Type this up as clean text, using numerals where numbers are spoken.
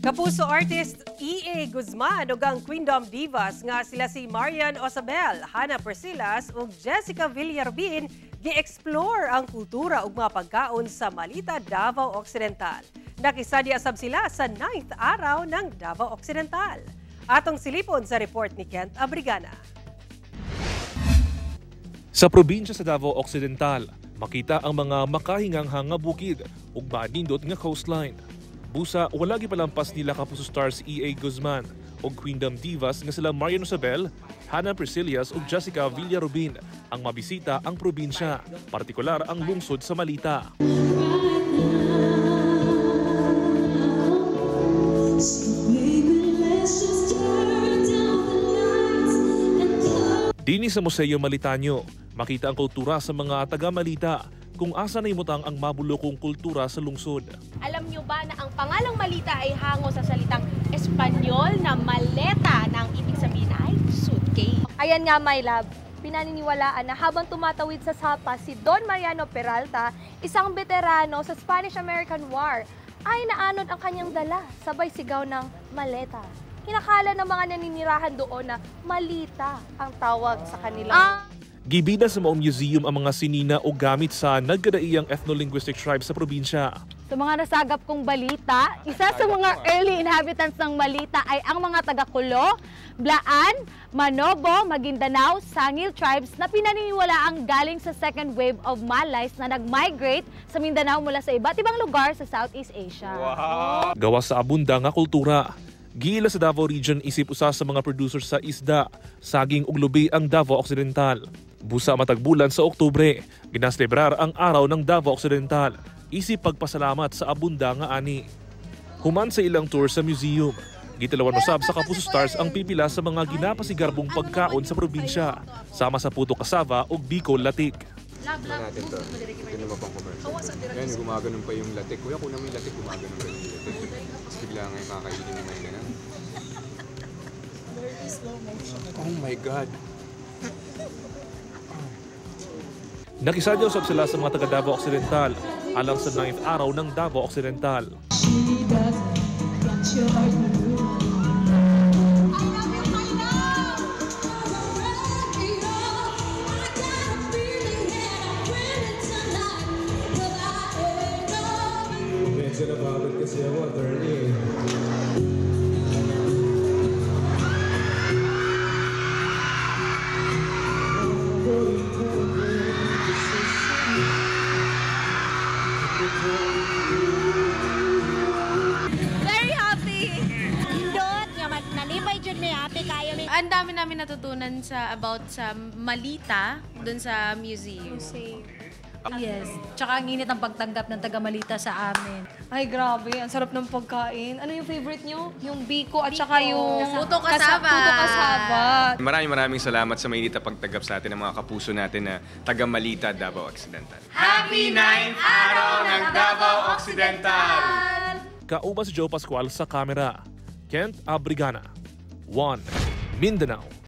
Kapuso artist E.A. Guzman ug ang Queendom Divas nga sila si Marian Osabel, Hannah Persilas ug Jessica Villarubin gi-explore ang kultura ug mga pagkaon sa Malita, Davao Occidental. Nakisadya sab sila sa 9th araw ng Davao Occidental. Atong silipon sa report ni Kent Abrigana. Sa probinsya sa Davao Occidental, makita ang mga makahinganghang nga bukid ug manindot nga coastline. Busa, wala gipalampas nila Kapuso stars E.A. Guzman ug Queendom Divas nga sila Marian Osabel, Hannah Priscillas ug Jessica Villarubin ang mabisita ang probinsya, partikular ang lungsod sa Malita. Dini sa Museo Malitaño, makita ang kultura sa mga taga-Malita kung asa naimutang ang mabulokong kultura sa lungsod. Alam nyo ba na ang pangalang Malita ay hango sa salitang Espanyol na maleta na ang ibig sabihin ay suitcase? Ayan nga, my love, pinaniniwalaan na habang tumatawid sa sapa si Don Mariano Peralta, isang veterano sa Spanish-American War, ay naanod ang kanyang dala sabay sigaw ng maleta. Hinakala ng mga naninirahan doon na Malita ang tawag sa kanila. Gibida sa maong museum ang mga sinina o gamit sa nagkadaiyang ethno-linguistic tribe sa probinsya. Sa mga nasagap kong balita, isa sa mga early inhabitants ng Malita ay ang mga taga-Kulo, Blaan, Manobo, Maguindanao, Sangil tribes na pinaniniwalaang galing sa second wave of Malays na nag-migrate sa Mindanao mula sa iba't ibang lugar sa Southeast Asia. Wow. Gawa sa abunda nga kultura. Giila sa Davao Region isip usa sa mga producers sa isda, saging ug lubi ang Davao Occidental. Busa matagbulan sa Oktubre, ginaselebrar ang araw ng Davao Occidental. Isip pagpasalamat sa abunda nga ani. Human sa ilang tour sa museum, gitalawan usab sa Kapuso Stars ang pipila sa mga ginapasigarbong pagkaon sa probinsya, sama sa puto kasava ug Bicol latik. Natin to. Ito naman pang commercial. Yan, gumaganon pa yung latik. Kuya, kunan mo yung latik, gumaganon pa yung latik. Tapos bigla ngayon kakainin mo yung ganun. Oh my God! Nakisadya usab sila sa mga taga Davao Occidental alang sa 9th araw ng Davao Occidental. Medyo napagod kasi ako, attorney. Very happy! Indot, nga nalipay dyan may happy kayo. Ang dami namin natutunan sa about sa Malita dun sa museum. Yes. Tsaka ang init ang pagtanggap ng taga-Malita sa amin. Ay, grabe. Ang sarap ng pagkain. Ano yung favorite nyo? Yung biko at saka yung Puto cassava. Puto cassava. Maraming maraming salamat sa mainit na pagtanggap sa atin ng mga kapuso natin na taga Malita, Davao Occidental. Happy 9th Araw ng Davao Occidental! Kauban si Joe Pascual sa kamera. Kent Abrigana, 1 Mindanao.